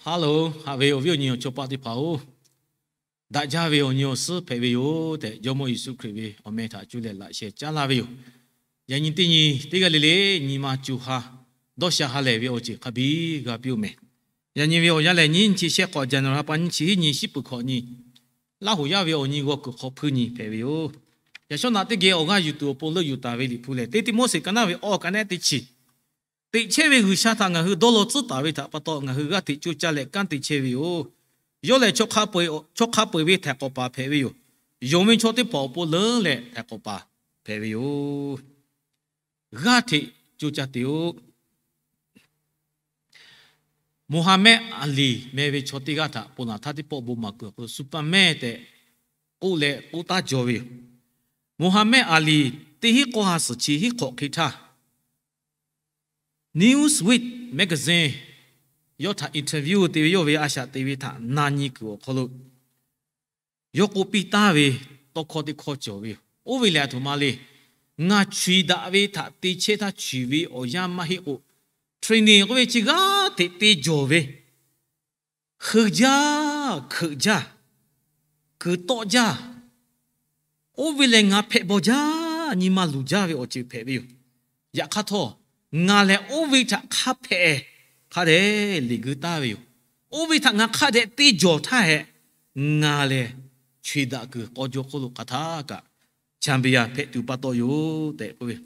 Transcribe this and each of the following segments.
Hello, haꞈ ve awˬ viˉ awˬ nyi awˬ chawˇ paˆ teˇ hpaˍ-oˬ, daꞈ jaˇ ve awˬ nyi awˬ suhˉ hpehꞈ ve yoˬ tehꞈ, Jawˇmawˇ Yeˍsuˆ Hkriꞈ ve awˬ meh htaꞈ cuˇ leh laꞈ sheh caˉ laˇ ve yoˬ. Yaꞈ nyi teˇ nyi teˇ g'aˇ le le nyi ma co ha dawˇ sha ha lehˬ ve awˬ ceuˬ hk'a biˇ g'a piˇ-oˬ meh. Yaꞈ nyi ve awˬ yanˇ lehˬ, nyiˇ chi shehˆ hk'awꞈ January ha pa nyiˇ chi hiˉ nyi shiˉ peuˬ hkawꞈ nyi, Laˇ huˍ yaˇ ve awˬ nyi g'aw kuiˬ hk'aw hpuiˇ nyi hpehꞈ ve yoˬ. Yaꞈ shawˉ naꞈ teˇ geh awˬ g'aˇ yuˬ tuˬ awˬ pon leuˆ yuˬ taˍ ve Liꞈ hpu lehˬ, teˇ Tiˆmoˉseˍ ka naˉ ve awˬ ka nehˉ teˇ chi, teꞈ chehˇ ve G'uiˬsha htaꞈ ngaˬ hui dawˇ law tcuhˉ taˍ ve htaꞈ pa taw, ngaˬ hui g'aˇ hteꞈ coˇ caˇ leh kanˉ te chehˇ ve yoˬ. Yawˇ lehˬ, chaw hk'a peu-eˬ ve htaiˍ hk'awꞈ paˍ hpehꞈ ve yoˬ. Yonˍ ve chaw teˇ hpaˍ awˬ pon leuˉ leh htaiˍ hk'awꞈ paˍ hpehꞈ ve yoˬ. G'aˇ hteꞈ coˇ caˇ te-oˆ. Mohammad Ali meh ve chaw teˇ g'aˇ htaꞈ ponˬ laˬ htaˇ teˇ pawˆ bon maˍ kuiˬ awˬ hk'aw lo Superman tehꞈ k'oˆ leh k'oˆ taˉ jaw ve yoˬ. Mohammad Ali teˇ hinˉ k'awˇ ha suhˍ chi hiˉ hk'awꞈ hk'e htaˇ, Newsweek magazine yawˇ htaꞈ interview te ve, yawˇ ve a shaꞈ te ve htaꞈ na nyi kuiˬ awˬ hk'aw lo yawˇ k'oˆ piˇ taˍ ve tawˇ hkawˇ teˇ hkawˇ cawˬ ve yoˬ. Oˇ ve lehˬ, aˬ htoꞈ ma le. Ngaˬ chi daꞈ ve htaꞈ te chehˇ htaˇ, chi ve awˬ yanˇ maˇ heˆ k'o, training k'oˆ ve chi g'aˇ hteꞈ te jawˬ ve, hui jaˇ, hkeuꞈ jaˇ, kuiˬ tawˆ jaˇ, oˇ ve lehˬ ngaˬ hpehꞈ bawˬ jaˇ, nyi ma luˬ jaˇ ve awˬ ceuˬ hpehꞈ ve yoˬ. Yaꞈ hk'aˇ htawˇ, ngaˬ lehˬ oˇ ve htaꞈ hk'a hpehꞈ hk'a dehꞈ leˬ geu taˍ ve yoˬ. Oˇ ve htaꞈ ngaˬ hk'a dehꞈ te jawˬ htaˇ hehꞈ, ngaˬ lehˬ chi daꞈ kuiˬ k'aw jaw hk'oˆ lo hk'aˬ htaˇ kaꞈ chanˍ beˍ yaˍ hpehꞈ tuˬ pa taw yoˬ tehꞈ k'oˆ ve.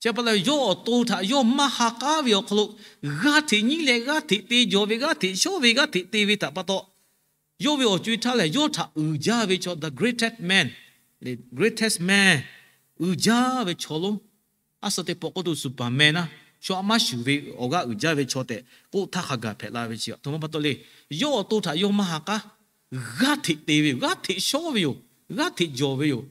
Chi pa taw, yawˇ awˬ to htaꞈ yawˇ maˇ ha k'aˉ ve awˬ hk'aw lo, g'aˇ hteꞈ nyiˉ leh g'aˇ hteꞈ te jawˬ ve, g'aˇ hteꞈ shawˉ ve, g'aˇ hteꞈ te ve htaꞈ pa taw, yawˇ ve awˬ co-e htaˇ lehˬ, yawˇ htaꞈ uiˍ jaˇ ve chaw, the greatest man, greatest man, uiˍ jaˇ ve chaw lonˉ. A suh teˇ pawˆ k'oˆ tuˬ Superman naˉ, chaw a maˇ shuˍ ve awˬ g'aˇ uiˍ jaˇ ve chaw tehꞈ k'oˆ htaˇ hk'a gaˬ hpehꞈ la ve chi, aˬ htoꞈ ma pa taw le. Yawˇ awˬ to htaꞈ yawˇ maˇ ha k'aˉ. G'aˇ hteꞈ te ve yoˬ, g'aˇ hteꞈ shawˉ ve yoˬ, g'aˇ hteꞈ jawˬ ve yoˬ.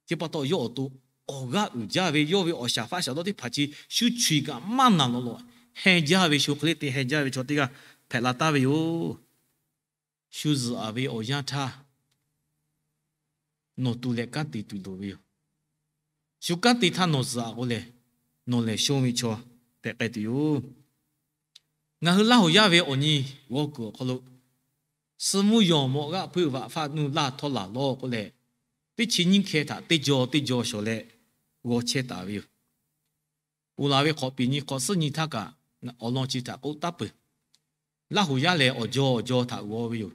Chi pa taw, yawˇ awˬ to awˬ g'aˇ uiˍ jaˇ ve, yawˇ ve awˬ shaˍ faˆ shaˍ dawˇ teˇ hpaˍ chi shu chi kaꞈ maˇ naˬ lawꞈ lawꞈ hehnˇ jaˇ ve, shu hk'e le te hehnˇ jaˇ ve chaw teˇ g'aˇ hpehꞈ la taˍ ve yoˬ. Shu zuhꞈ-aˍ ve awˬ yanˇ htaˇ, nawˬ tu leh kanˉ te tuˬ loˍ ve yoˬ. Shu kanˉ te htaˇ nawˬ zuhꞈ-aˍ k'o lehˬ, nawˬ lehˬ shonˇ ve chaw hpehꞈ k'ai tuˬ yoˬ. Ngaˬ hui Laˇ huˍ yaˇ ve awˬ nyi g'aw kuiˬ awˬ hk'aw lo, suh mvuhˇ yawˬ mawꞈ g'aˆ hpuiˇ vaꞈ faˆ nuˇ laˇ htawˇ laˬ lawˇ k'oˆ leh, teˇ chi nyiˇ hkeh htaꞈ teˇ jaw teˇ jaw shawˍ leh g'aw chehˇ taˍ ve yoˬ. Uˬ laˬ ve hk'awꞈ piˍ nyi hk'awꞈ suhˉ nyi htaˇ kaꞈ, awˬ lawn chi htaꞈ k'oˆ taˉ peuˬ. Laˇ huˍ yaˇ lehˬ, awˬ jaw awˬ jaw htaꞈ g'aw ve yoˬ.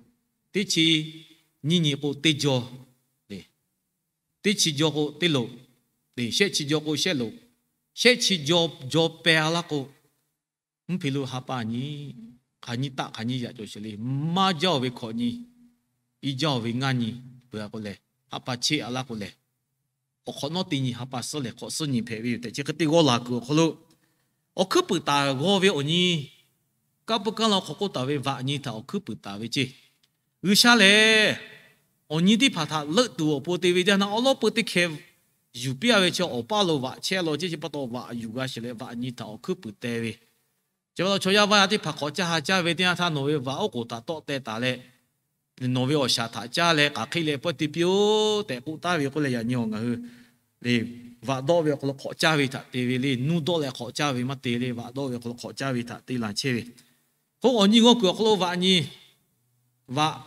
Teˇ chi nyiˇ nyi k'o teˇ jaw, teˇ chi jaw k'o teˇ loꞈ, shehˆ chi jaw k'o shehˆ loꞈ, shehˆ chi jaw jaw peh-a laˇ k'o, mvuhˇ hpe lo ha pa nyi, hk'aˬ nyi taˆ hk'aˬ nyi yaꞈ cawˬ sheˍ le. Maˇ jaˇ-oˬ ve hkawꞈ nyi, iˉ jaˇ-oˬ ve ngaˇ nyi peuˬ-a k'o lehˬ, ha pa cheˇ-a laˇ k'o lehˬ, awˬ hk'awꞈ nawˉ teˇ nyi ha pa suhˉ lehˬ hk'awꞈ suhˉ nyi hpehꞈ ve yoˬ tehꞈ, chi hk'e te g'aw laˬ kuiˬ awˬ hk'aw lo, awˬ hkuiˉ puiˍ taˍ g'aw ve awˬ nyi, kanˇ puiˉ kanˇ law hk'aw k'oˆ taˍ ve vaꞈ nyi htaꞈ awˬ hkuiˉ puiˍ taˍ ve ceˇ. G'uiˬsha lehˬ, awˬ nyi teˇ hpaˍ htaꞈ leuˆ tuˬ awˬ pon te ve teˇ yanˇ, awˉ lawˉ peu teˇ hkeh yuˬ piˇ-a ve chi awˬ paˇ lo vaꞈ chehˇ law ceˇ. Chi pa taw vaꞈ yuˬ g'a sheˍ leh vaꞈ nyi htaꞈ awˬ hkuiˉ puiˍ teh ve. Chi pa taw chaw yaˇ vaˇ yaˇ teˇ hpaˍ hk'awꞈ caˇ ha caˇ ve teˇ yanˇ htaˇ, nawˬ ve vaꞈ oˉ k'oˍ htaꞈ tawˆ teh taˍ leh, nawˬ ve awˬ shaˍ htaꞈ caˇ leh k'aˬ hk'e leh pawehˇ te piˇ-oˆ tehꞈ k'oˆ taˉ ve k'oˆ leh, yaꞈ nyi awˬ ngaˬ hui le, vaꞈ dawˆ ve awˬ hk'aw lo hk'awꞈ caˇ ve htaꞈ te ve le, nuˇ dawˆ leh hk'awꞈ caˇ ve maˇ te le, vaꞈ dawˆ ve awˬ hk'aw lo hk'awꞈ caˇ ve htaꞈ te laˬ chehˇ ve. K'o, awˬ nyi g'aw kuiˬ awˬ hk'aw lo vaꞈ nyi, vaꞈ,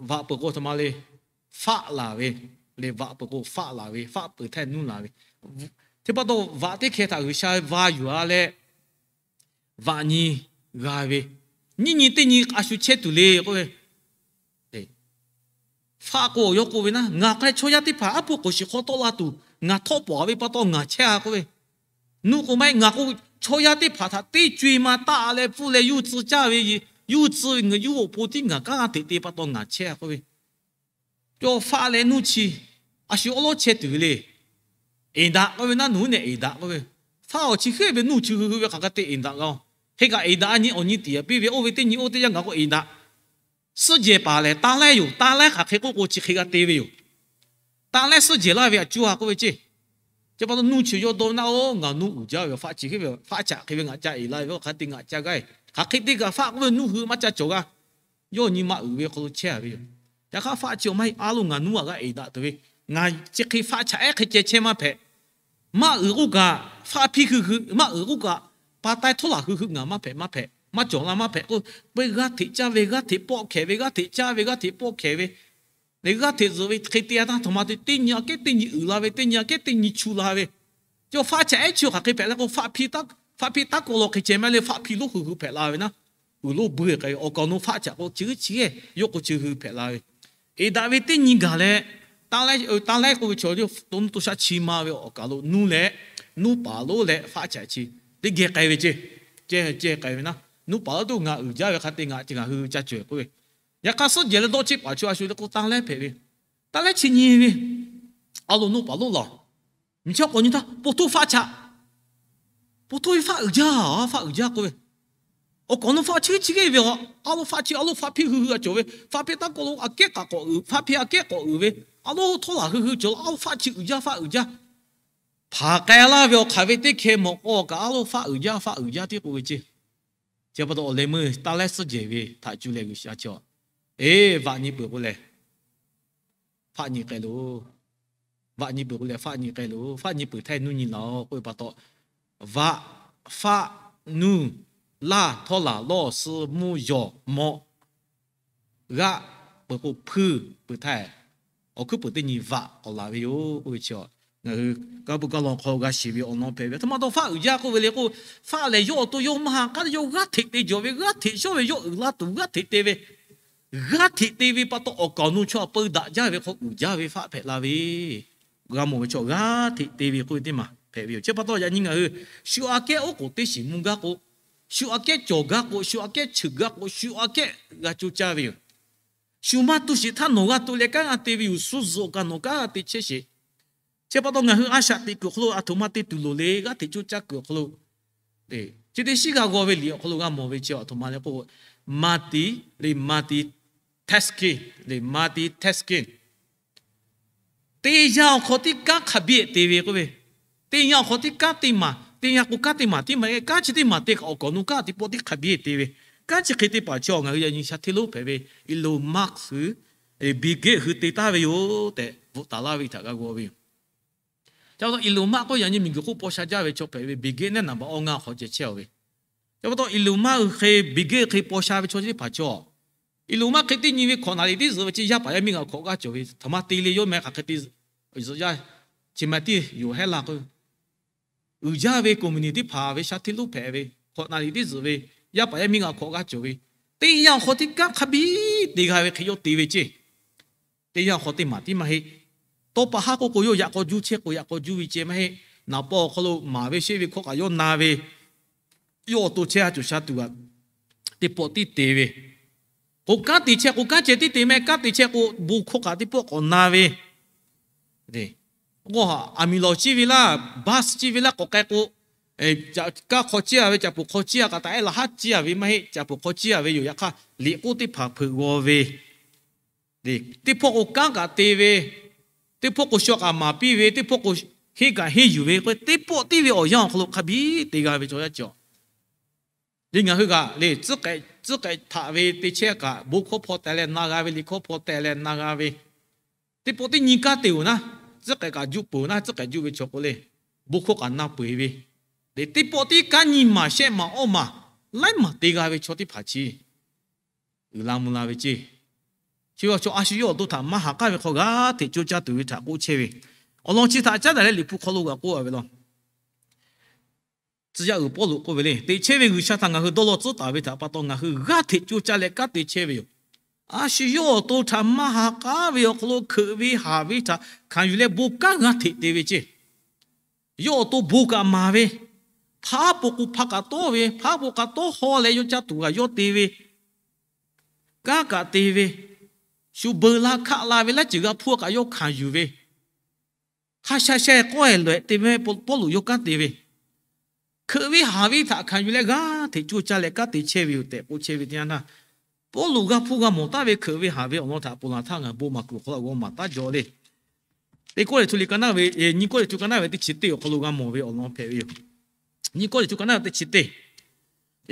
vaꞈ peuˬ k'o aˬ htoꞈ ma le, faˆ laˬ ve le, vaꞈ peuˬ k'o faˆ laˬ ve, faˆ peuˬ htaˇ nuˇ laˬ ve. Chi pa taw vaꞈ teˇ hkeh htaꞈ G'uiˬsha va yuˬ-a leh, vaꞈ nyi g'a ve, nyiˇ nyi teˇ nyi a shu chehˇ tuˬ le k'oˆ ve, faˆ k'o awˬ yawˇ k'oˆ ve naˉ, ngaˬ hk'e chaw yaˇ teˇ hpaˍ aˉ poꞈ k'oˍ shiˍ hk'aw tawˆ la tuˬ ngaˬ htawˆ pawˍ-a ve pa taw ngaˬ chehˇ-a k'oˆ ve. Nuˇ k'o maˇ heˆ, ngaˬ k'o chaw yaˇ teˇ hpaˍ htaꞈ teˇ co-e ma taˆ leh pfuhˇ leh yuˇ tcuh caˇ ve, yuˇ tcuh ngaˬ yuˇ awˬ pon tiˉ ngaˬ kanˉ hteꞈ te pa taw ngaˬ chehˇ-a k'oˆ ve. Yawˇ faˆ leh nuˇ chi, a shu awˉ lawˉ chehˇ tuˬ ve le. Eˍ daꞈ k'oˆ ve naˉ, nawˬ hui nehˬ eˍ daꞈ k'oˆ ve, faˆ awˬ chi hk'e ve nuˇ chi hui hui ve hk'aˬ hk'e te eˍ daꞈ g'a-oˬ. Hk'e kaꞈ eˍ daꞈ nyi awˬ nyi tiˍ piˇ ve, oˇ ve teˇ nyi oˇ teˇ yanˇ ngaˬ k'o eˍ daꞈ. Suhˉ jehˬ paˍ lehˬ, taˇ laiˉ yoˬ. Taˇ laiˉ hk'aˬ hk'e k'oˆ k'o chi hk'e g'a te ve yoˬ. Taˇ laiˉ suhˉ jehˬ laˇ ve a cuˇ-a k'oˆ ve ceˇ. Chi pa taw nuˇ chi yawˇ dawˇ ve naˉ-oˬ, ngaˬ nuˇ uiˍ jaˇ ve faˆ chi hk'e ve, faˆ chaꞈ hk'e ve ngaˬ ca eˍ la ve, hk'aˬ hk'e te ngaˬ ca g'aˇ-e, hk'aˬ hk'e te kaꞈ faˆ k'oˆ ve nuˇ hui maˇ ca cawˬ g'a. Yawˇ nyi ma uiˍ ve hk'aw lo chehˇ-a ve yoˬ. Yaꞈ hk'aˇ faˆ chi awˬ maˇ heˆ, a lo ngaˬ nuˇ aꞈ g'a eˍ daꞈ tuˬ ve, ngaˬ chi hk'e faˆ chaꞈ ehˉ hk'e ceh chehˇ maˇ hpehꞈ. Maˇ uiˍ k'oˆ kaꞈ, faˆ hpiˇ hui hui maˇ uiˍ k'oˆ kaꞈ, pa taiˇ htawˇ laˬ hui hui ngaˬ maˇ hpehꞈ maˇ hpehꞈ. Maˇ cawˬ la maˇ hpehꞈ k'o, peuˇ g'aˇ hteꞈ caˇ ve, g'aˇ hteꞈ pawˆ hkehˍ ve, g'aˇ hteꞈ caˇ ve, g'aˇ hteꞈ pawˆ hkehˍ ve, le g'aˇ hteꞈ zuhꞈ ve hk'e te a taˇ htoꞈ ma te, teˇ nyi aꞈ kehˉ teˇ nyi uiˍ la ve, teˇ nyi aꞈ kehˉ teˇ nyi chu la ve. Chi faˆ chaꞈ ehˉ chi hk'aˬ hk'e hpehꞈ la k'o, faˆ hpiˇ taˉ kawˆ la hk'e ceh maˇ le, faˆ hpiˇ lonˉ hui hui hpehꞈ la ve naˉ, uiˍ lonˉ buiˇ k'ai ve awˬ kaˍ awˬ nu faˆ chaꞈ k'o chi g'uˇ chi g'ehˇ yawˇ k'o chi hui hpehꞈ la ve. Eˍ daꞈ ve teˇ nyi gaˬ leh, taˇ laiˉ k'oˆ ve chaw to nuˇ to shaˆ chi ma ve awˬ kaˍ lo nuˇ leh, nuˇ paˍ lonˉ leh faˆ chaꞈ chi teˇ geh k'ai ve ceh, ceh k'ai ve naˉ, nuˇ paˍ lonˉ to ngaˬ uiˍ jaˇ ve hk'a te ngaˬ ceh ngaˬ hui ca cawˬ k'oˆ ve. Yaꞈ hk'aˇ suhˉ jehˬ leh dawˇ cheˆ paˍ chaw a shu le k'o, taˇ laiˉ hpehꞈ ve, taˇ laiˉ chi nyi ve, a lo nuˇ paˍ lonˉ laˬ, miˬ chaˇ k'awꞈ nyi htaˇ, po htoˇ faˆ chaꞈ, po htoˇ ve faˆ uiˍ jaˇ, faˆ uiˍ jaˇ k'oˆ ve. Awˬ kaˍ awˬ nu faˆ chi g'uˇ chi g'ehˇ ve a, a lo faˆ chi a lo faˆ hpiˇ hui hui a cawˬ ve, faˆ hpiˇ taˉ kawˆ lo aꞈ kehˉ k'awꞈ uiˍ, faˆ hpiˇ aꞈ kehˉ k'awꞈ uiˍ ve, a lo htawˇ laˬ hui hui cawˬ la, a lo faˆ chi uiˍ jaˇ, faˆ uiˍ jaˇ. Hpanˍ k'ai laˇ ve awˬ hk'aˬ ve teˇ hkeh mawˬ k'o kaꞈ, a lo faˆ uiˍ jaˇ, faˆ uiˍ jaˇ tiˉ k'oˆ ve ceh. Chi pa taw awˬ leh meuˇ taˇ laiˉ suhˉ jehˬ ve htaꞈ cuˇ leh G'uiˬsha chi, eˬ, vaꞈ nyi peuˬ k'o lehˬ, faˆ nyi k'ai loˬ. Vaꞈ nyi peuˬ k'o lehˬ, faˆ nyi k'ai loˬ. Faˆ nyi peuˬ htaˇ nuˇ nyi laˬ-oˬ k'oˆ ve pa taw, vaꞈ, faˆ, nuˇ, laˇ, htawˇ laˬ, lawˇ, suh, mvuhˇ, yawˬ, mawꞈ, g'aˆ peuˬ k'o hpuiˇ peuˬ htaˇ, awˬ hkuiˉ peuˬ teˇ nyi vaꞈ k'awꞈ laˬ ve yoˬ k'oˆ ve chi. Ngaˬ hui kanˇ paˆ kanˇ law hk'aw g'a shiˍ ve awˬ lawn hpehꞈ ve. Htoꞈ ma taw faˆ uiˍ jaˇ k'oˆ ve le k'o, faˆ lehˬ yawˇ awˬ to yawˇ maˇ ha k'aˉ te yawˇ g'aˇ hteꞈ te jawˬ ve, g'aˇ hteꞈ shawˉ ve, yawˇ uiˍ la tuˬ g'aˇ hteꞈ te ve, g'aˇ hteꞈ te ve pa taw awˬ kaˍ awˬ nu chaw peu daꞈ jaˇ ve hk'aw uiˍ jaˇ ve faˆ hpehꞈ la ve. G'a mawˬ ve chaw g'aˇ hteꞈ te ve k'oˆ ve teˇ maˬ hpehꞈ ve yoˬ. Chi pa taw yaꞈ nyi ngaˬ hui shu aꞈ kehˉ oˉ k'oˍ teˇ shiˍ mvuh gaˇ k'o, shu aꞈ kehˉ cawˬ gaˇ k'o, shu aꞈ kehˉ cheuˬ gaˇ k'o, shu aꞈ kehˉ g'a coˇ caˇ ve yoˬ. Shu maˇ tu shiˍ htaˇ nawˬ g'a tu leh kanˉ g'a te ve yoˬ. Shu zuhꞈ kaꞈ nawˬ kanˉ g'a te chehˇ sheˍ. Chi pa taw ngaˬ hui a shaꞈ teꞈ kuiˬ awˬ hk'aw lo aˬ htoꞈ ma te tuˬ loˍ le, g'aˇ hteꞈ coˇ caˇ kuiˬ awˬ hk'aw lo, chi teˇ shiˉ g'a g'aw ve liꞈ awˬ hk'aw lo g'a mawˬ ve chi aˬ htoꞈ ma le k'o, multi, le multitasking, le multitasking. Teˇ yanˇ awˬ hk'aw tiˉ kanˉ hk'a biˇ te ve k'oˆ ve, teˇ yanˇ awˬ hk'aw tiˉ kanˉ teˇ maˬ, teˇ yanˇ k'o kanˉ teˇ maˬ tiˉ maˇ heˆ, kanˉ chi teˇ maˬ te kaꞈ awˬ kaˍ awˬ nu kanˉ teˇ pawˆ tiˉ hk'a biˇ te ve. Kanˉ chi hk'e te paˍ chi ngaˬ hui yaꞈ nyi sha hteˇ lonˉ hpehꞈ ve Elon Musk, Bill Gates hui te taˍ ve yoˬ tehꞈ bvuhꞈ taˍ laˇ ve htaꞈ g'a g'aw ve yoˬ. Chi pa taw Elon Musk k'o yaꞈ nyi miˬguiˬ hk'oˆ paw sha jaˇ ve chaw hpehꞈ ve, Bill Gates naˉ naˍ baꞈ awˇ ngaˇ hk'aw ceh chehˇ-a ve. Chi pa taw Elon Musk hui hk'e Bill Gates hk'e paw sha ve chaw chi teˇ hpaˍ chaw, Elon Musk hk'e teˇ nyi ve hkawꞈ naˍ riˍ tiˉ zuhꞈ ve chi yaˇ paˍ yaˇ miˇ g'a hkawꞈ g'aˇ cawˬ ve, htoꞈ ma te le yawˇ meh hk'aˬ hk'e te zuhꞈ yaˇ, chi ma tiˉ yoˬ hehˉ laˇ k'o, uiˍ jaˇ ve company teˇ hpaˍ ve sha hteˇ lonˉ hpehꞈ ve, hkawꞈ naˍ riˍ tiˉ zuhꞈ ve, yaˇ paˍ yaˇ miˇ g'a hkawꞈ g'aˇ cawˬ ve, teˇ yanˇ awˬ hk'aw tiˉ kanˉ hk'a biˇ te g'a ve hk'e yawˇ te ve ceˇ. Teˇ yanˇ awˬ hk'aw teˇ maˬ tiˉ maˇ heˆ. Tawˇ pa haˉ k'oˆ k'o yawˇ yaꞈ k'aw juˇ chehˇ k'o yaꞈ k'aw juˇ ve ceh maˇ heˆ. Naˍ paw awˬ hk'aw lo maˍ ve sheˆ ve hkawˇ kaꞈ yawˇ na ve, yawˇ awˬ to chehˇ a cawˬ sha tuˬ kaꞈ teˇ pawˆ tiˉ te ve, k'o kanˉ te chehˇ k'o kanˉ ceh tiˉ te meh, kanˉ te chehˇ k'o bon hkawˇ kaꞈ teˇ pawˆ k'awꞈ na ve, aˬ miˍ lawˬ ciˇ ve laˇ, bus ciˇ ve laˇ k'awꞈ k'ai k'o, kanˉ hk'aw ciˇ a ve, caꞈ poˬ hk'aw ciˇ a kaꞈ taꞈ ehˉ laˬ haˉ ciˇ a ve maˇ heˆ. Caꞈ poˬ hk'aw ciˇ a ve yoˬ. Yaꞈ hk'aˇ liꞈ k'oˆ teˇ hpaˍ hpeuꞈ g'aw ve, teˇ pawˆ k'o kanˉ kaꞈ te ve, teˇ pawˆ k'o shaw kaꞈ maˍ piˇ ve, teˇ pawˆ k'o henˇ kaꞈ henˇ yuˬ ve k'o, teˇ pawˆ tiˉ ve awˬ yanˇ awˬ hk'aw lo hk'a biˇ te g'a ve chaw yaˇ cawˬ. Lehˬ ngaˬ hui kaꞈ lehˬ tcuhˉ k'ehꞈ htaꞈ ve te chehˇ kaꞈ bon hkawˇ hpaw teh leh na g'a ve, liꞈ hkawˇ hpaw teh leh na g'a ve, teˇ pawˆ tiˉ nyi kanˉ te-oˬ naˉ, tcuhˉ k'ehꞈ kaꞈ juˆ peuˬ naˉ, tcuhˉ k'ehꞈ juˆ ve chaw k'o lehˬ bon hkawˇ kaꞈ na peuˬ ve, lehˬ teˇ pawˆ tiˉ kanˉ nyi maˬ shehˆ maˬ awˇ maˬ laiˉ maˬ te g'a ve chaw teˇ hpaˍ chi uiˍ la mvuh la ve ceˇ. Chi a shu yawˇ awˬ to htaꞈ maˇ ha k'aˉ ve hk'aw g'aˇ hteꞈ coˇ caˇ tuˬ ve htaꞈ k'oˆ chehˇ ve. Awˬ lawn chi htaꞈ caˉ daꞈ leh Liꞈ hpu hk'aw lo g'a k'oˆ a ve law. Tcuh yaˇ uiˍ Pawˇluꞈ k'oˆ ve le, teꞈ chehˇ ve G'uiˬsha htaꞈ ngaˬ hui dawˇ law tcuhˉ taˍ ve htaꞈ pa taw ngaˬ hui g'aˇ hteꞈ coˇ caˇ leh kanˉ te chehˇ ve yoˬ. A shu yawˇ awˬ to htaꞈ maˇ ha k'aˉ ve awˬ hk'aw lo hkeuꞈ ve haˍ ve htaꞈ hkanˍ yuˬ leh bon kanˉ g'aˇ hteꞈ te ve ceˇ. Yawˇ awˬ to bon kaꞈ maˍ ve, hpaˉ poꞈ k'o hpa kaꞈ tawˇ ve, hpaˉ poꞈ kaꞈ tawˇ haw leh yawˇ caˇ tuˬ g'aꞈ yawˇ te ve, kanˉ kaꞈ te ve, shu beu la hkaˆ la ve laiˉ ceuˬ g'a hpuˇ kaꞈ yawˇ hkanˍ yuˬ ve, hk'a sha sha k'awehˬ lawehꞈ te ve Pawˇluꞈ yawˇ kanˉ te ve, hkeuꞈ ve haˍ ve htaꞈ hkanˍ yuˬ leh g'aˇ hteꞈ coˇ caˇ leh kanˉ te chehˇ ve yoˬ tehꞈ k'oˆ chehˇ ve teˇ yanˇ htaˇ, Pawˇluꞈ g'a hpuˇ g'a mawˬ taˍ ve hkeuꞈ ve haˍ ve awˬ lawn htaꞈ ponˬ laˬ htaˇ ngaˬ bon maˍ kuiˬ awˬ hk'aw lo g'a maˍ taˉ jaw le. Teˇ Kawˇrenˍhtuˆ liꞈ ka naˉ ve, nyiˇ Kawˇrenˍhtuˆ ka naˉ ve teˇ chi teˇ awˬ hk'aw lo g'a mawˬ ve awˬ lawn hpehꞈ ve yoˬ. Nyiˇ Kawˇrenˍhtuˆ ka naˉ ve teˇ chi teˇ,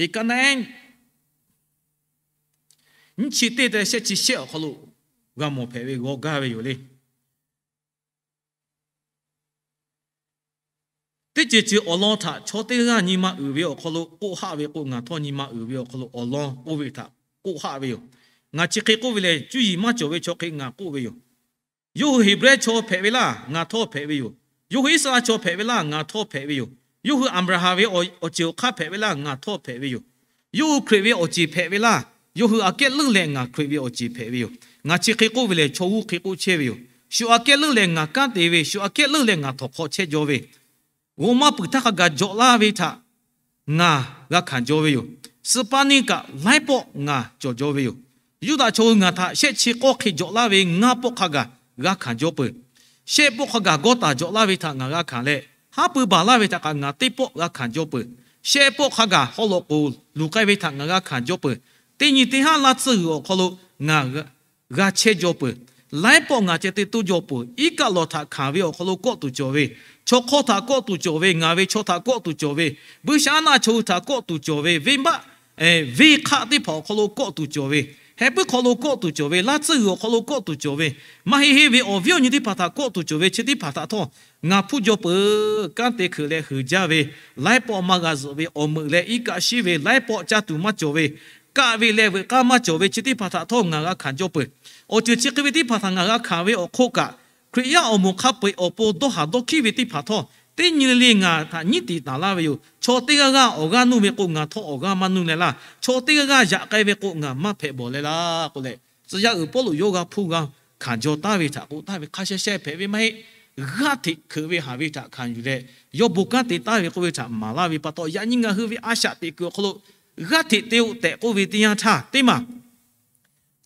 ka naˉ nyiˇ chi teˇ te shehˆ chi shehˆ awˬ hk'aw lo g'a mawˬ hpehꞈ ve g'aw gaˇ ve yoˬ le. Teˇ ceuˬ ceuˬ awˬ lawn htaꞈ chaw teˇ g'aˇ nyi ma uiˍ ve awˬ hk'aw lo k'oˆ haˆ ve k'o, ngaˬ htawˇ nyi ma uiˍ ve awˬ hk'aw lo awˬ lawn k'oˆ ve htaꞈ k'oˆ haˆ ve yoˬ. Ngaˬ chi hk'e k'oˆ ve lehˬ, cuˇ yiˍ maˇ cawˬ ve chaw hk'e ngaˬ k'oˆ ve yoˬ. Yawˇ hui Heˍbrehˇ chaw hpehꞈ ve laˇ, ngaˬ htawˇ hpehꞈ ve yoˬ. Yawˇ hui Iˉsaˍreˍlaˆ chaw hpehꞈ ve laˇ, ngaˬ htawˇ hpehꞈ ve yoˬ. Yawˇ hui Aˍbraˍhanˍ ve awˬ ceuˬ awˬ hk'aˇ hpehꞈ ve laˇ, ngaˬ htawˇ hpehꞈ ve yoˬ. Yawˇ hui Hkriꞈ ve awˬ ceˬ hpehꞈ ve laˇ, yawˇ hui aꞈ kehˉ leuˉ leh ngaˬ Hkriꞈ ve awˬ ceˬ hpehꞈ ve yoˬ. Ngaˬ chi hk'e k'oˆ ve lehˬ, chaw g'uˇ hk'e k'oˆ chehˇ ve yoˬ. Shu aꞈ kehˉ leuˉ leh ngaˬ kanˉ te ve, shu aꞈ kehˉ leuˉ leh ngaˬ htawnˍ hk'aw chehˇ jaw ve, g'aw maˇ puiˍ htaˇ hk'a gaˬ jawꞈ laˇ ve htaꞈ ngaˬ g'a hkanˍ jaw ve yoˬ. Suh paˇ neˇ kaꞈ laiˉ pawˆ ngaˬ cawˬ jaw ve yoˬ. Yuˇdaꞈ chaw hui ngaˬ htaꞈ shehˆ chi k'awˇ hk'e jawꞈ laˇ ve ngaˇ pawˆ hk'a gaˬ g'a hkanˍ jaw peuˬ. Shehˆ pawˆ hk'a gaˬ gawˇ taˍ jawꞈ laˇ ve htaꞈ ngaˬ g'a hkanˍ leh, haˉ pui baˬ laˇ ve htaꞈ kaꞈ ngaˬ teˇ pawˆ g'a hkanˍ jaw peuˬ. Shehˆ pawˆ hk'a gaˬ haw lawꞈ k'oˍ luˬ k'ai ve htaꞈ ngaˬ g'a hkanˍ jaw peuˬ. Teˇ nyi teˇ haˉ laˇ tsuhˇ g'uiˬ awˬ hk'aw lo ngaˬ g'a chehˇ jaw peuˬ. Laiˉ pawˆ ngaˬ ceh te toˇ jaw peuˬ. Iˉ kaˆ lawˬ htaꞈ hkanˍ ve awˬ hk'aw lo kawˆ tuˬ cawˬ ve, chaw hk'awˇ htaꞈ kawˆ tuˬ cawˬ ve, ngaˬ ve chaw htaꞈ kawˆ tuˬ cawˬ ve, buiˇshaˆaˉnaˆ chaw hui htaꞈ kawˆ tuˬ cawˬ ve, venˇbaˆ venˇ hk'aˆ teˇ hpaˍ awˬ hk'aw lo kawˆ tuˬ cawˬ ve, heh puiˉ hk'aw lo kawˆ tuˬ cawˬ ve, laˇ tsuhˇ g'uiˬ awˬ hk'aw lo kawˆ tuˬ cawˬ ve, maˇ heˆ heˆ ve awˬ viˉ awˬ nyi teˇ hpaˍ htaꞈ kawˆ tuˬ cawˬ ve chi teˇ hpaˍ htaꞈ htawˇ ngaˬ hpuˇ jaw peuˬ. Kanˉ te hkeuꞈ leh huiˍ jaˇ ve, laiˉ pawˆ maˇ g'a zuhꞈ ve, awˬ meuꞈ leh iˉ kaˆ shiˉ ve, laiˉ pawˆ caˇ tuˬ maˇ cawˬ ve, kaˆ ve leh veuꞈ k'aˇ maˇ cawˬ ve chi teˇ hpaˍ htaꞈ htawˇ ngaˬ g'a hkanˍ jaw peuˬ. Awˬ ceuˬ chi hk'e ve teˇ hpaˍ htaꞈ ngaˬ g'a hkanˍ ve awˬ hk'oˆ kaꞈ, Hkriꞈ yaˇ awˬ moˍ hk'a peu-eˬ awˬ pon dawˇ haˍ dawˇ hkiˉ ve teˇ hpaˍ htawˇ, teˇ nyi le le ngaˬ htaꞈ nyiˉ tiˍ taˍ laˇ ve yoˬ. Chaw teˇ g'aˇ g'aˇ awˬ g'aˇ nuˇ ve k'o, ngaˬ htawˇ awˬ g'aˇ maˇ nuˇ leh laˇ. Chaw teˇ g'aˇ g'aˇ yaꞈ k'ai ve k'o, ngaˬ maˇ hpehꞈ bawˬ leh laˇ k'oˆ leh, tcuh yaˇ uiˍ Pawˇluꞈ yawˇ g'a hpuˇ g'a hkanˍ jaw taˍ ve htaꞈ k'oˆ taˍ ve hk'a sheh sheh hpehꞈ ve maˇ heˆ. G'aˇ hteꞈ hkeuꞈ ve haˍ ve htaꞈ hkanˍ yuˬ leh, yawˇ bon kanˉ te taˍ ve k'oˆ ve htaꞈ maˍ laˇ ve pa taw, yaꞈ nyi ngaˬ hui ve a shaꞈ teꞈ kuiˬ awˬ hk'aw lo g'aˇ hteꞈ te-o tehꞈ k'oˆ ve teˇ yanˇ htaˇ, teˇ maˬ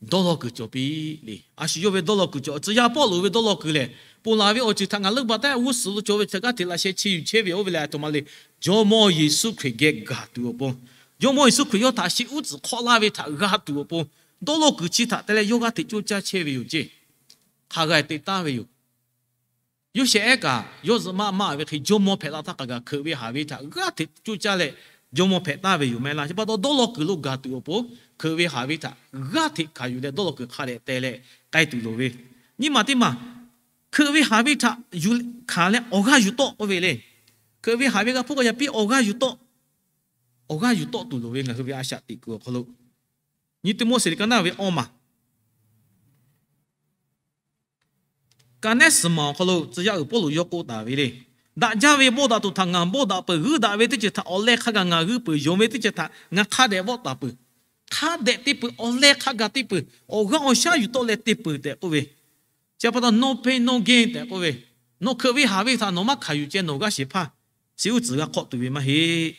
dawˇ law kuiˬ cawˬ piˇ le. A shu yawˇ ve dawˇ law kuiˬ cawˬ, tcuh yaˇ Pawˇluꞈ ve dawˇ law kuiˬ lehˬ, ponˬ laˬ ve awˬ ceuˬ htaꞈ ngaˬ leuˆ baˬ taˉ g'uˇ suhˍ lo cawˬ ve htaꞈ g'aˇ hteꞈ laꞈ sheh chi yuˬ chehˇ ve oˇ ve lehˬ, a htoꞈ ma le, Jawˇmawˇ Yeˍsuˆ Hkriꞈ geh gaˬ tuˬ awˬ pon, Jawˇmawˇ Yeˍsuˆ Hkriꞈ yawˇ htaꞈ shi uˉ tcuhˍ hk'awˆ laˇ ve htaꞈ g'a tuˬ awˬ pon, dawˇ law kuiˬ chi htaꞈ te leh yawˇ g'aˇ hteꞈ coˇ caˇ chehˇ ve yoˬ ceˇ. Hk'a g'a te taˍ ve yoˬ. Yoˇsehꞈ ehˉ kaꞈ yawˇ zuhꞈ maˆ maˆ ve hk'e jawˇmawˇ hpehꞈ la htaˇ hk'a gaˬ hkeuꞈ ve haˍ ve htaꞈ g'aˇ hteꞈ coˇ caˇ leh jawˇmawˇ hpehꞈ taˍ ve yoˬ maˇ heˆ laˇ. Chi pa taw dawˇ law kuiˬ lo gaˬ tuˬ awˬ pon hkeuꞈ ve haˍ ve htaꞈ g'aˇ hteꞈ hkanˍ yuˬ leh dawˇ law kuiˬ hk'a dehꞈ te leh k'ai tuˬ loˍ ve. Nyiˇ maˬ teˇ maˬ, hkeuꞈ ve haˍ ve htaꞈ yuˬ hkanˍ leh awˬ g'aˇ yuˬ tawˆ k'oˆ ve le. Hkeuꞈ ve haˍ ve g'a hpuˇ k'o yaꞈ piˇ awˬ g'aˇ yuˬ tawˆ, awˬ g'aˇ yuˬ tawˆ tuˬ loˍ ve ngaˬ hui ve a shaꞈ teꞈ kuiˬ awˬ hk'aw lo, nyiˇ Tiˆmoˉseˍ liꞈ ka naˇ ve awˇ maˬ ka nehˉ suhˍ maˬ awˬ hk'aw lo tcuh yaˇ uiˍ Pawˇluꞈ yawˇ k'oˆ taˍ ve le. Daꞈ jaˇ ve bawˆ daꞈ tuˬ htaꞈ ngaˬ bawˆ daꞈ peuˬ. G'uiˇ daꞈ ve teˇ ceuˬ htaꞈ awˬ leh hk'a gaˬ ngaˬ g'uiˇ peuˬ. Yonˍ ve teˇ ceuˬ htaꞈ ngaˬ hk'a dehꞈ bawˆ taˍ peuˬ. Hk'a dehꞈ te peuˬ. Awˬ leh hk'a gaˬ te peuˬ. Awˬ g'aˇ awˬ shaˉ yuˬ tawˆ leh te peuˬ tehꞈ k'oˆ ve. Chi pa taw no pain no gain tehꞈ k'oˆ ve, nawˬ hkeuꞈ ve haˍ ve htaꞈ nawˬ maˇ hkanˍ yuˬ ceh nawˬ g'aˇ shehˍ hpaˇ shi uˉ tcuhˍ g'a hk'awˆ tuˬ ve maˇ heˆ.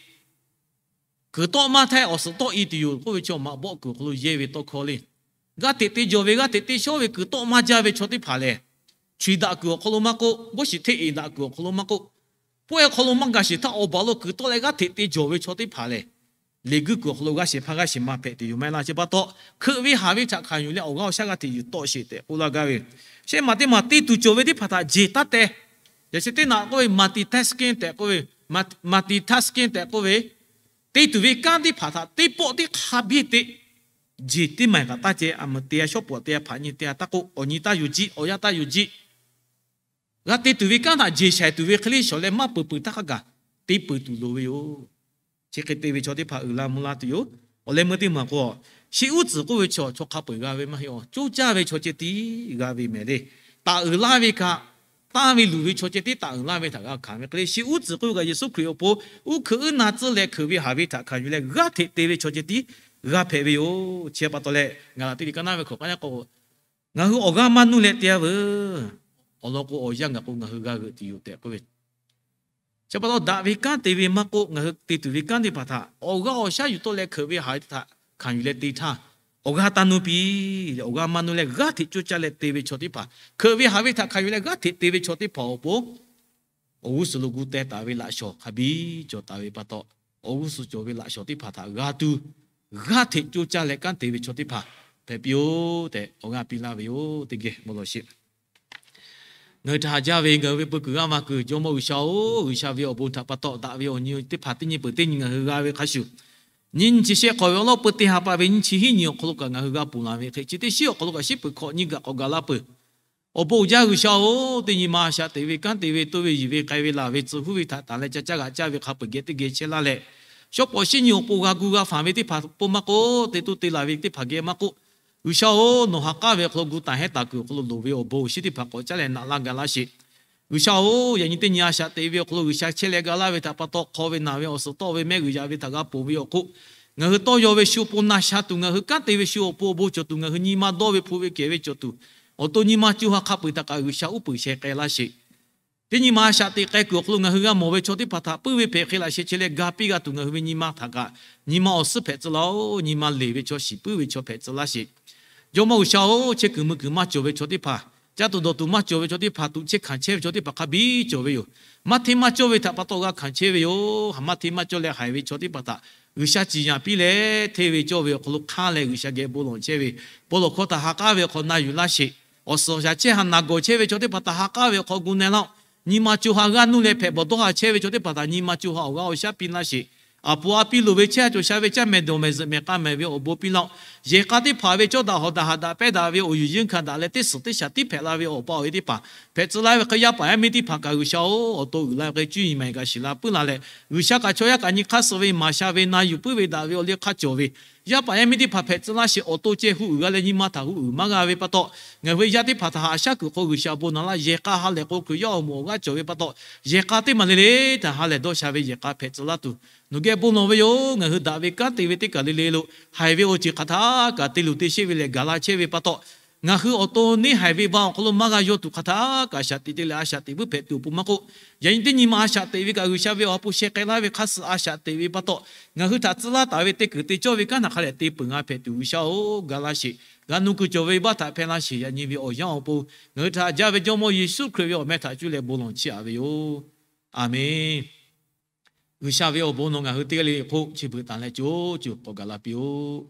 Kuiˬ tawˆ maˇ htaˇ awˬ suhˍ tawˆ-e tuˬ yoˬ k'oˆ ve chaw maꞈ bawˆ kuiˬ awˬ hk'aw lo yehˇ ve tawˇ hkawˇ le. G'aˇ hteꞈ te jawˬ ve, g'aˇ hteꞈ te shawˉ ve kuiˬ tawˆ maˇ jaˇ ve chaw teˇ hpaˍ lehˬ, chi daꞈ kuiˬ awˬ hk'aw lo maˇ k'oˆ, g'awˇ shiˍ hteˇ eˍ daꞈ kuiˬ awˬ hk'aw lo maˇ k'oˆ, pawehˇ hk'aw lo maˇ gaˬ sheˍ htaˇ awˬ baˬ lo kuiˬ tawˆ leh g'aˇ hteꞈ te jawˬ ve chaw teˇ hpaˍ lehˬ, leˬ guiˇ kuiˬ awˬ hk'aw lo g'aˇ shehˍ hpaˇ g'aˇ shehˍ ma hpehꞈ tuˬ yoˬ maˇ heˆ laˇ. Chi pa taw hkeuꞈ ve haˍ ve htaꞈ hkanˍ yuˬ leh awˬ g'aˇ awˬ shaˉ g'aˇ hteꞈ yuˬ tawˆ sheˍ tehꞈ k'oˆ laˇ gaˇ ve. Shehˆ maˬ teˇ maˬ te tuˬ cawˬ ve teˇ hpaˍ htaꞈ jeˬ taˉ teh. Yaꞈ chi teˇ naꞈ k'oˆ ve multitasking tehꞈ k'oˆ ve, multitasking tehꞈ k'oˆ ve, te tuˬ ve kanˉ teˇ hpaˍ htaꞈ teˇ pawˆ teˇ hk'a biˇ te. Jeˬ teˇ maˬ kaꞈ taˇ ceh, a meuˍ te-a shawˉ pawˍ te-a hpaꞈ nyi te-a taˇ k'oˆ, awˬ nyi taˇ yuˬ jiˆ, awˬ yanˇ taˇ yuˬ jiˆ. G'a te tuˬ ve kanˉ htaꞈ jeˬ shaiˍ tuˬ ve hk'e le shawˍ leh maˇ peuˬ peuˬ htaˇ hk'a gaˬ te peuˬ tuˬ loˍ ve yoˬ. Chi hk'e te ve chaw teˇ hpaˍ uiˍ la mvuh la tuˬ yoˬ. Awˬ leh meuˇ teˇ maˬ k'o, shi uˉ tcuhˍ k'oˆ ve chaw, chaw hk'a peu-eˬ g'a ve maˇ heˆ-oˬ. Coˇ caˇ ve chaw ceh tiˉ g'a ve mehˍ le. Taˍ uiˍ laˇ ve kaꞈ, tanˇ ve luˬ ve chaw ceh tiˉ taˍ uiˍ laˇ ve htaꞈ g'a hkanˍ ve hk'e le, shi uˉ tcuhˍ k'oˆ ve kaꞈ Yeˍsuˆ Hkriꞈ awˬ pon uˉ hkeuꞈ uˉ na tcuhˇ leh hkeuꞈ ve haˍ ve htaꞈ hkanˍ yuˬ leh g'aˇ hteꞈ te ve chaw ceh tiˉ g'a hpehꞈ ve yoˬ. Chi pa taw leh, Gaˍlaˍtiˆ liꞈ ka naˇ ve hkawꞈ k'aˉ yaˇ k'o, ngaˬ hui awˬ g'aˇ maˇ nuˇ leh te-a veuˬ. Awˬ lawn k'o, awˬ yanˇ gaˬ k'o ngaˬ hui g'a g'euꞈ tuˬ yoˬ tehꞈ k'oˆ ve. Chi pa taw daꞈ ve kanˉ te ve maˇ k'oˆ, ngaˬ hui te tuˬ ve kanˉ teˇ hpaˍ htaꞈ awˬ g'aˇ awˬ shaˉ yuˬ tawˆ leh hkeuꞈ ve haˍ ve htaꞈ hkanˍ yuˬ leh te htaˇ, awˬ g'aˇ taˇ nuˇ piˇ. Awˬ g'aˇ maˇ nuˇ leh g'aˇ hteꞈ coˇ caˇ leh te ve chaw teˇ hpaˍ, hkeuꞈ ve haˍ ve htaꞈ hkanˍ yuˬ leh g'aˇ hteꞈ te ve chaw teˇ hpaˍ awˬ pon awˬ g'uˇ suhˍ lo gu teh taˍ ve laꞈ shawˍ hk'a biˇ cawˬ taˍ ve pa taw, awˬ g'uˇ suhˍ cawˬ ve laꞈ shawˍ teˇ hpaˍ htaꞈ g'a tuˬ, g'aˇ hteꞈ coˇ caˇ leh kanˉ te ve chaw teˇ hpaˍ hpehꞈ piˇ-oˆ tehꞈ awˬ g'aˇ piˇ laˇ ve yoˬ. Teˇ geh mvuh lawˬ sheˍ. Ngaˬ hui htaꞈ haꞈ jaˇ ve ngaˬ hui ve peu kuiˬ g'aˇ ma kuiˬ Jawˇmawˇ G'uiˬsha-oˬ, G'uiˬsha ve awˬ bon htaꞈ pa taw daꞈ ve awˬ nyi teˇ hpaˍ teˇ nyi peuˬ teˇ nyi ngaˬ hui g'a ve hk'a shuˍ, nyiˇ nyi chi shehˆ hk'awꞈ ve awˬ lawn peu teˇ ha pa ve nyiˇ chi hiˉ nyi awˬ hk'aw lo kaꞈ ngaˬ hui g'a ponˬ laˬ ve hk'e, chi teˇ shiˉ awˬ hk'aw lo kaꞈ shiˉ peuˬ hkawꞈ nyiˇ gaˬ k'awꞈ gaˬ laˇ peuˬ. Awˬ bon uiˍ jaˇ G'uiˬsha-oˬ, teˇ nyi ma a shaꞈ teꞈ ve kanˉ te ve toˇ ve yiˬ ve k'ai ve laˬ ve tcuh huˉ ve htaꞈ tanˍ leh ca caˇ g'aꞈ caˇ ve hk'a peu-eˬ geh teˇ geh chehˇ laˇ leh, shawˉ pawˍ shinˉ nyi awˬ pon g'a gu g'a fanˍ ve teˇ hpaˍ pon maˇ k'oˆ, te toˇ te laˬ ve teˇ hpaˍ geh maˇ k'oˆ, G'uiˬsha-oˬ, nawˬ ha k'aˉ ve awˬ hk'aw lo gu taˍ hehˉ taˍ kuiˬ awˬ hk'aw lo loˍ ve awˬ bon awˬ shinˉ teˇ hpaˍ k'awꞈ caˉ leh naꞈ laˇ ga laˇ sheˍ. G'uiˬsha-oˬ, yaꞈ nyi teˇ nyi a shaꞈ teꞈ ve awˬ hk'aw lo G'uiˬsha chehˇ leh ga laˇ ve htaꞈ pa taw, hk'aw ve naˬ ve awˬ suhˍ tawˆ ve mehˆ g'uiˬ yaꞈ ve htaꞈ g'a ponˬ ve awˬ hk'oˆ, ngaˬ hui tawˇ yaw ve shu pon na sha tuˬ, ngaˬ hui kanˉ te ve shu awˬ pon awˬ bon cawˬ tuˬ, ngaˬ hui nyi ma dawˇ ve hpu ve kehˬ ve cawˬ tuˬ, awˬ to nyi ma co ha hk'a peu-eˬ htaꞈ kaꞈ G'uiˬsha uˉ peunˍ sheh k'ai laˇ sheˍ. Teˇ nyi ma a shaꞈ teꞈ k'ai kuiˬ awˬ hk'aw lo ngaˬ hui g'a mawˬ ve chaw teˇ hpaˍ htaꞈ puiˉ ve hpehꞈ hk'e laꞈ sheh chehˇ leh ga piˇ g'a tuˬ, ngaˬ hui ve nyi ma htaꞈ kaꞈ nyi ma awˬ suhˉ hpehꞈ tcuh laˇ-oˬ. Nyi ma leˬ ve chaw, shiˍ puiˉ ve chaw hpehꞈ tcuh laˇ sheˍ. Jawˇmawˇ G'uiˬsha-oˬ, chehˇ kuiˬ mui kuiˬ maˇ cawˬ ve chaw teˇ hpaˍ, caˇ tuˬ dawˬ tuˬ maˇ cawˬ ve chaw teˇ hpaˍ, tuꞈ chehˇ hkanˍ chehˇ ve chaw teˇ hpaˍ hk'a biˇ cawˬ ve yoˬ. Maˇ hteˇ maˇ cawˇ ve htaꞈ pa taw g'a hkanˍ chehˇ ve yoˬ. Haꞈ maˇ hteˇ maˇ cawˇ leh haiˬ ve chaw teˇ hpaˍ htaꞈ G'uiˬsha ciˍ yanˍ piˇ leh, hteˇ ve cawˇ ve awˬ hk'aw lo hk'aˇ leh G'uiˬsha geh bon lawˬ chehˇ ve, bon lawˬ hkawˇ htaꞈ ha k'aˉ ve awˬ hk'aw na yuˬ laˇ sheˍ. Awˬ suhˍ awˬ shaˍ chehˇ ha naˬ gawˬ chehˇ ve chaw teˇ hpaˍ htaꞈ ha k'aˉ ve awˬ hk'aw gu na laˇ-oˆ. Nyi ma co ha g'aˇ nuˇ leh hpehꞈ bawˬ dawˇ ha chehˇ ve chaw teˇ hpaˍ htaꞈ nyi ma co ha awˬ g'aˇ awˬ shaˉ piˇ laˇ sheˍ. Aˬ pu a piˇ loˍ ve chehˇ ha cawˬ sha ve caˇ mehˍ dawˬ mehˍ zuhꞈ mehˍ k'a mehˍ ve awˬ bon piˇ laˇ-oˆ. Yehˬ k'a teˇ hpaˍ ve cawˇ daꞈ hawˍ daꞈ haꞈ daꞈ pehˇ daꞈ ve awˬ yuˬ yeunˇ hkanˍ daꞈ leh teˇ suhˍ teˇ shaˍ tiˉ hpehꞈ la ve awˬ pa awˬ e teˇ hpaˍ hpehꞈ tcuh laˇ ve hk'e, yaˇ paˍ yaˇ miˇ teˇ hpaˍ kaꞈ G'uiˬsha-oˬ, awˬ to uiˍ la ve hk'e cuˇ yiˍ maˍ kaꞈ shiˍ la puiˉ la leh, G'uiˬsha kaꞈ chaw yaˇ kaꞈ nyi hk'aˇ suh ve maˍ sha ve na yuˬ puiˉ ve daꞈ ve awˬ liˇ hk'aˇ cawˬ ve, yaˇ paˍ yaˇ miˇ teˇ hpaˍ hpehꞈ tcuh laˇ sheˍ. Awˬ to ceh hu uiˍ g'a leh nyi ma htaꞈ hu uiˍ maˇ g'a ve pa taw, ngaˬ hui ve yaˇ teˇ hpaˍ htaꞈ haꞈ shaˉ kuiˬ hk'aw G'uiˬsha bon na laˇ. Yehˬ k'a ha lehˬ k'o Hkriꞈ yaˇ awˬ moˍ awˬ g'aˇ cawˬ ve pa taw, yehˬ k'a teˇ maˬ le le htaꞈ ha lehˬ dawˇ sha ve yehˬ k'a hpehꞈ tcuh laˇ tuˬ, nawˬ geh bon lawˬ ve yoˬ. Ngaˬ hui daꞈ ve kanˉ te ve teˇ kaˬ le le lo haiˬ ve awˬ ceuˬ hk'aˬ htaˇ kaꞈ te luˬ te sheˆ ve lehˬ gaˬ la chehˇ ve pa taw, ngaˬ hui awˬ to neˇ haiˬ ve ba awˬ hk'aw lo maˇ g'a yaw tuˬ hk'aˬ htaˇ kaꞈ a shaꞈ teꞈ te leh a shaꞈ teꞈ vuiˇ hpehꞈ tuˬ awˬ pon maˇ k'oˆ, yaꞈ nyi teˇ nyi ma a shaꞈ teꞈ ve kaꞈ G'uiˬsha ve awˬ pon sheh k'ai laˇ ve hk'aˇ suh a shaꞈ teꞈ ve pa taw, ngaˬ hui htaꞈ tcuh laˇ taˍ ve te kuiˬ te cawˇ ve kanˉ htaꞈ hk'a lehˬ te peuˬ g'a hpehꞈ tuˬ G'uiˬsha-oˬ, ga laˇ sheˍ. G'a nu kuiˬ cawˬ ve baˆ htaꞈ hpehˇ laˇ sheˍ. Yaꞈ nyi ve awˬ yanˇ awˬ pon ngaˬ hui htaꞈ haꞈ jaˇ ve Jawˇmawˇ Yeˍsuˆ Hkriꞈ ve awˬ meh htaꞈ cuˇ leh bon lawˬ chiˇ aꞈ ve yoˬ. A menˬ. G'uiˬsha ve awˬ bon nawˬ ngaˬ hui teˇ g'aˇ le le hk'oˆ chi beuꞈ taˍ leh co co k'awꞈ gaˬ la piˇ-oˆ.